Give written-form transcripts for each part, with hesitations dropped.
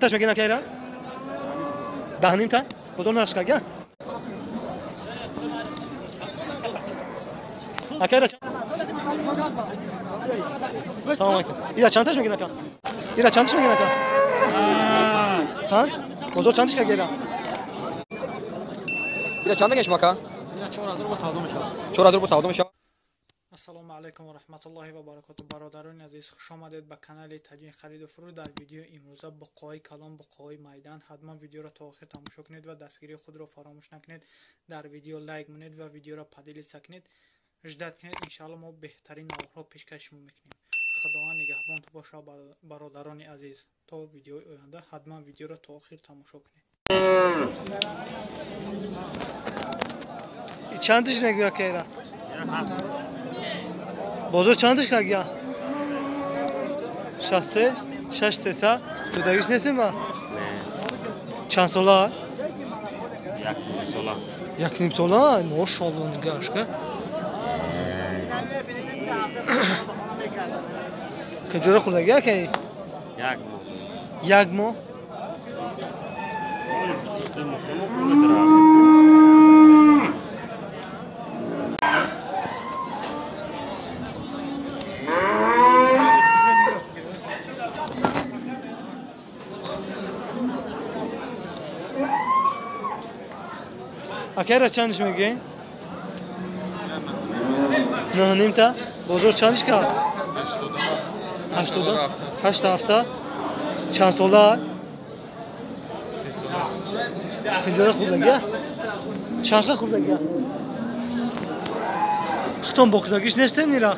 Таш мегин акайра? Даҳним та? Бозор нархш кага? Акайра Салом алейкум. Ира чанд таш мегин ака? Ира чанд таш мегин ака? Панҷ? Бозор чанд таш кага ира? Ира чанд мегин шумо ака? 4000 бо савдо мешавад. 4000 бо савдо мешавад. Ассалому алайкум ва раҳматуллоҳи ва баракоту. Бародарони азиз, хуш омадед ба канали Таҷин хариду фурӯш. Дар видеои имрӯза буққоҳои калон, буққоҳои майдан. Ҳатман видеоро то охир тамошо кунед ва дастгирии худро фаромӯш накунед. Дар видео лайк монед ва видеоро поделиться кунед, ждать кунед. Иншаалло мо беҳтарин наворҳо пешкаши шумо мекунем. Худованд нигаҳбонтон бошад, бародарони азиз. То видеои оянда ҳатман видеоро то охир тамошо кунед. Чанд тиш мегӯя кайра? Бозор чанд тиш кагия? 63, 6 300. Дудагиш нестем ба? Чанд сола? Як ним сола. Як ним сола? Мошалло, нигашка. Каҷора хӯрдагӣ акай? Як моҳ. Як моҳ? Акайра чандиш мегӯӣ? Нӯҳнимта? Бозор чандиш кард? 87. Чанд сола? Куҷора хӯрдагия? Чанд хел хӯрдагия? Худтон бохӯрдагиш нестен ира?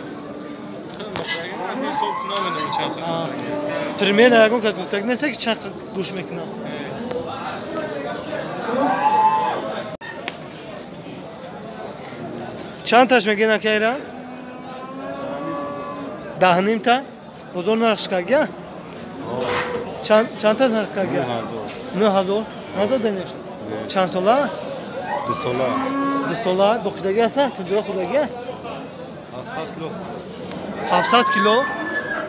Примерно ягон кас гуфтагӣ неста ки чанд хел гӯш мекунад? Чанд таш мегӯен акайра? Даҳнимта? Бозор нархш кагия? Чанд та нарх кагия? 9000. Надоденеш? Чанд сола? Ду сола. Ду сола. Бохӯрдагӣ аста? Куҷоро хӯрдагия? 700 кило. 700 кило?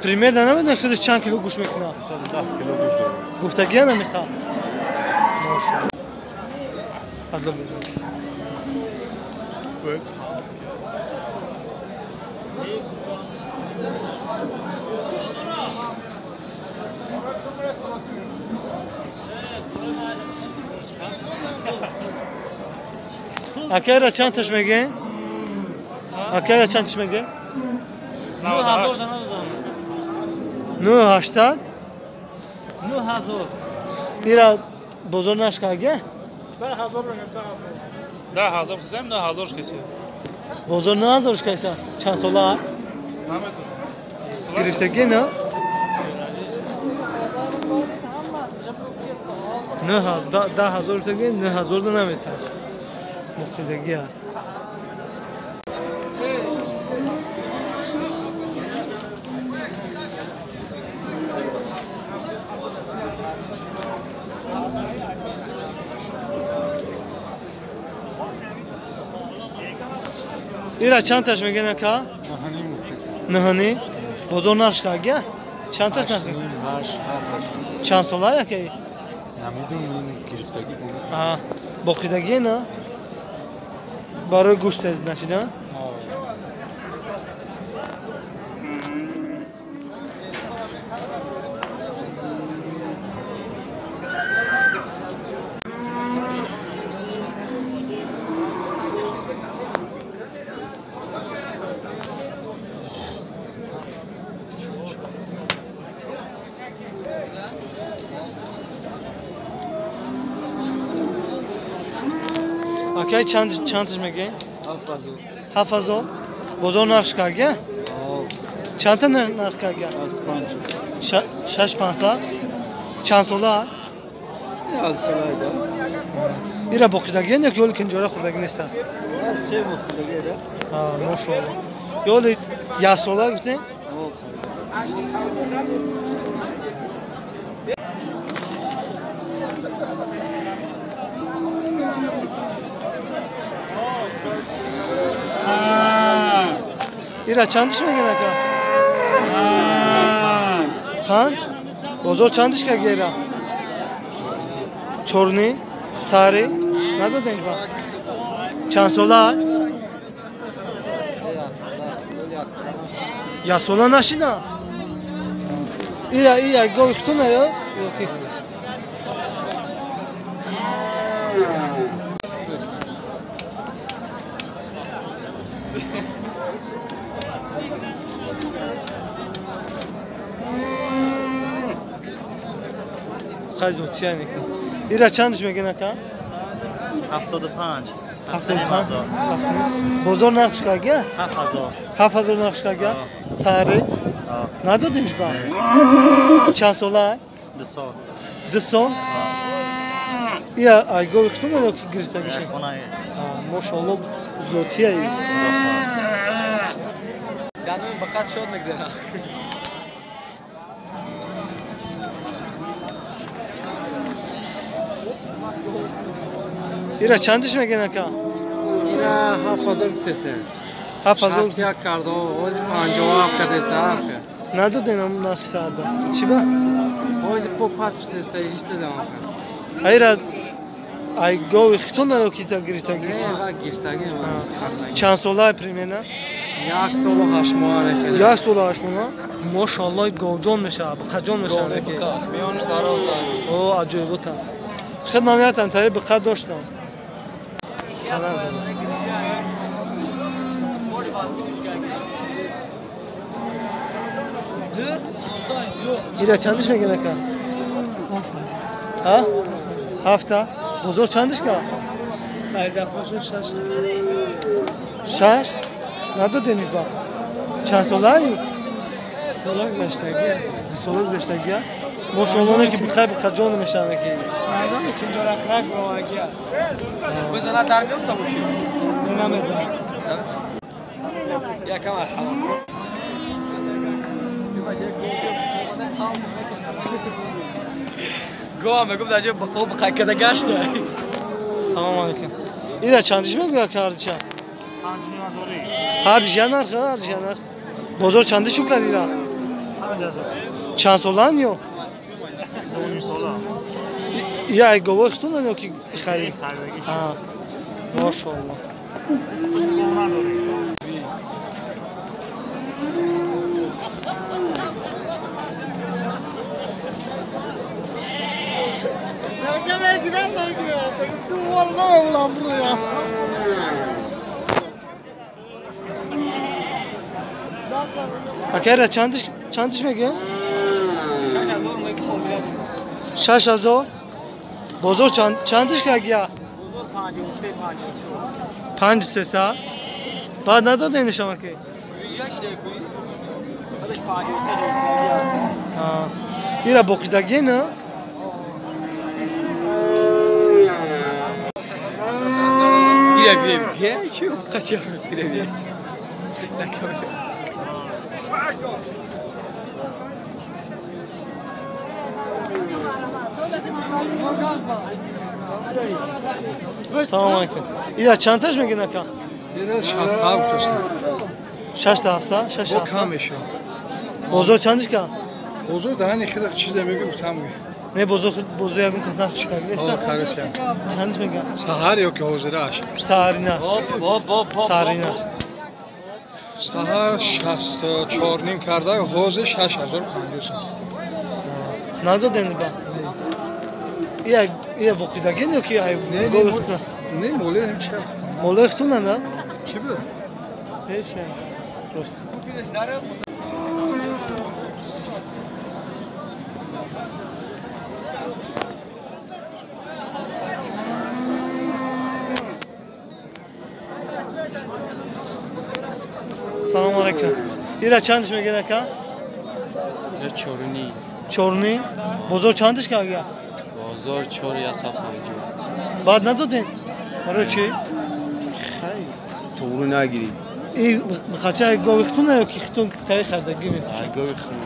Примерно намедонед худаш чанд кило гӯш мекунад? 110 кило гӯш дорад. Гуфтагия намехоҳад? Мошалло. Адло бизан. Акайра чанд таш мегӯен? Акайра чанд таш мегӯен? 9800? 9000. Ира бозор нарх кагия? 10000 сизем, 9000 киси. Бозор 9000 кайса? Чанд сола? Гирифтагӣ на? 10000 гуфтагӣ, 9000 да наметаш. Мухидагия. Ира чанд таш мегӯен ака? Нӯҳаним. Бозор нархш кагия? Чанд таш нарх? Чанд сола якай? Намедонам, гирифтагӣ буд. Боқидагӣ на? Барои гӯшт аз нашида? Акай чанд таш мегӯен? 7000. Бозор нархш кагия? Чандта нарх кагия? 6500. Чанд сола? Ира боқидагия ё ёли кинҷора хӯрдагӣ неста? Мошалло. Ёли як сола гуфтем? Ира чанд тиш мегӯен ака? Панҷ? Бозор чанд тиш кагия ира? Чорни сари надодем ба. Чанд сола? Я сола нашина. Ира ия гови хтуна ё? Ё киси. Хайзо чияника. Ира чандиш мегин ака? 75. 75. Бозор нархш кага? 7000. 7000 нархш кага? Сари? Надодинш ба? Чанд сола? 2 сол. 2 сол? Ия айгови хутуна ё ки гирифтагиша? Хонаи. Мошалло зотияи. Дандон бақат шод мегзара. Ира чандиш мегин ака? Ира 7000 гуфтеса. 7000 61 карда, ози 57 кардеса. Надоден ам нархи сарда. Чӣ ба? Ози по пас писеста истедам. Ира ай гови хитона ё кита гирифтаги? Не, гирифтаги. Чанд сола примерно? 1 сол ва 8 моҳ хеле. 1 сол ва 8 моҳ? Мошаллоҳ говҷон мешавад, бухаҷон мешавад. Миёнаш дароза. О, аҷоибота. Хидмат меятам тари биқат доштам. Ира чандиш мегин ака? Ҳа? Ҳафта? Бозор чандиш ка? Хайрдафошон 6. 6? Надодениш ба? Чанд солаи? Сола гузаштагия. 2 сола гузаштагия? Мошаллоне ки бихай бихаҷон мешаванд ки. Мардаме ки инҷо рахрак бовагия. Бизана дар меуфта боши? Не, намезанам. Якам ҳавас кун. Гоа мегум дар ҷои бақо бақай када гашта. Салом алейкум. Ира чандиш мегӯяд ки ҳардиша? 5000. Ҳардиш я нарх, ҳардиш я нарх. Бозор чанди шуд кар ира? 5000. Чанд солаан ё? 2 сола. Я ай говои хутуна ё ки харид? Мошалло. Ака чандиш мегӯяд? 6000. Бозор чандиш кагия? 53 са? Баъд надодем нишама ки? Ира боқидагӣ на? Ира бия, чӣ қача ира бия. Салом алейкум. Ира чандташ мегин ака? Ира 67 тош. 67? 67. Кам мешавад. Бозор чандиш ка? Бозор даҳани хеле чизе мегӯ гуфтам. Не бозор бозор ягон кас нарх шудаги нест? О, карасия. Чандиш мегӯяд? Саҳар ё ки ҳозираш? Саҳаринаш. Саҳаринаш. Саҳар 64 ним карда, ҳозир 6050 сом. Надодем ба? Ия ия боқидаги ё ки ай Не, моле ҳам чи. Моле хтуна на? Чӣ буд? Ҳеч просто. Салом алейкум. Ира чандиш мегин ака? 4.5. 4.5? Бозор чандиш кага? Бозор 450. Баъд надодем? Барои чӣ? Хай, туғру нагирид. И бихача гови хутуна ё ки хутун тари хардагӣ мефурӯшад? Гови хутун.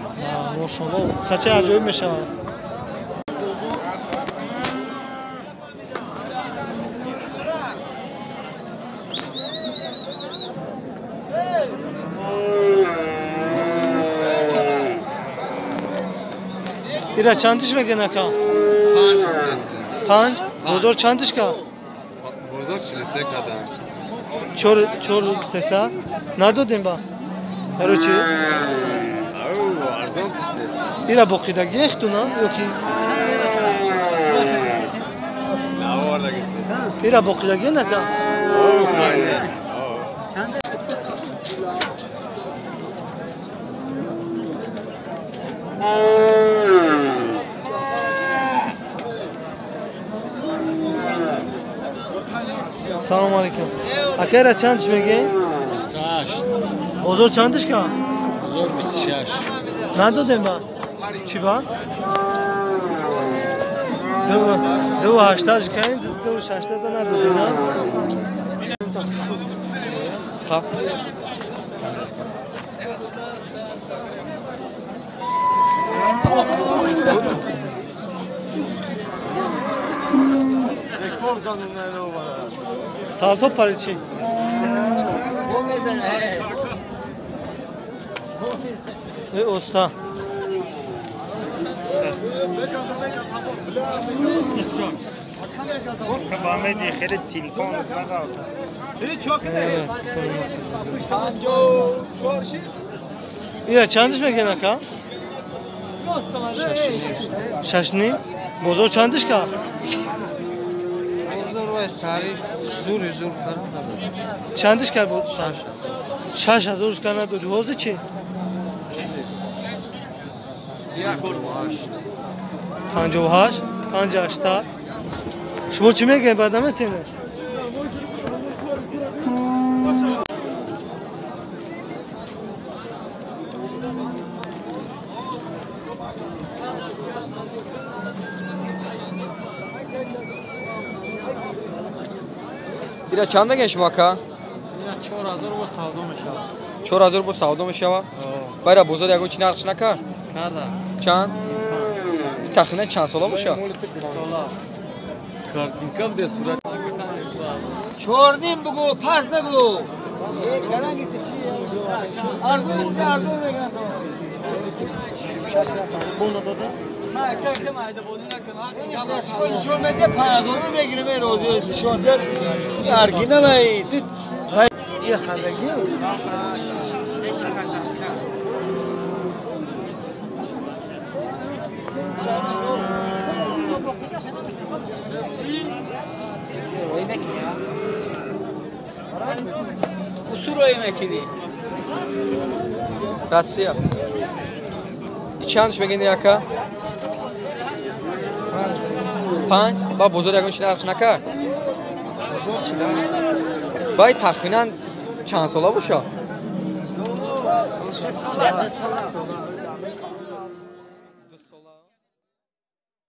Мошалло, бихача аҷоиб мешавад. Ира чандиш мегин ака? 5. Бозор чандиш кард? Бозор 43 кардам. 4 4 300 надодем ба. Барои чӣ? Арзон писест. Ира боқидагӣ эхтуна ёки ира боқидагӣ нака? Салом алейкум. Ака ира чандиш мегӯед? 28. Бозор чандиш кард? Бозор 26. Надодем ба? Чӣ ба? 2.80 кардем, 2.80 надодем, на? Салто пари чӣ? Э, уста. خیلی تلفن Ира чандиш мегӯян ака? Шашни? Бозор чандиш кард? Чандиш кард бозор? 6000 кард надоди. Ҳозир чӣ? 58, 58. Шумо чӣ мегӯед баъд наметенед? Ира чанд мегӯед шумо ака? 4000 бо савдо мешавад. 4000 бо савдо мешавад? Байра бозор ягон чи нархш накард? Карда. Чанд? Тахминан чанд сола бошад? Сола. Картинка бде сурат. Чорним бугу, пас нагу. Арзон арзон мегӯянд. Нишон медиҳ, 5000 мегирем, розӣ нишон диҳ. Аргина най, ту Ия хандагӣ? Усурои мекунӣ. Россия. Чандш мегӯед ака? 5. Ба бозор ягон чи нархш накард? Бай тахминан чанд сола бошад?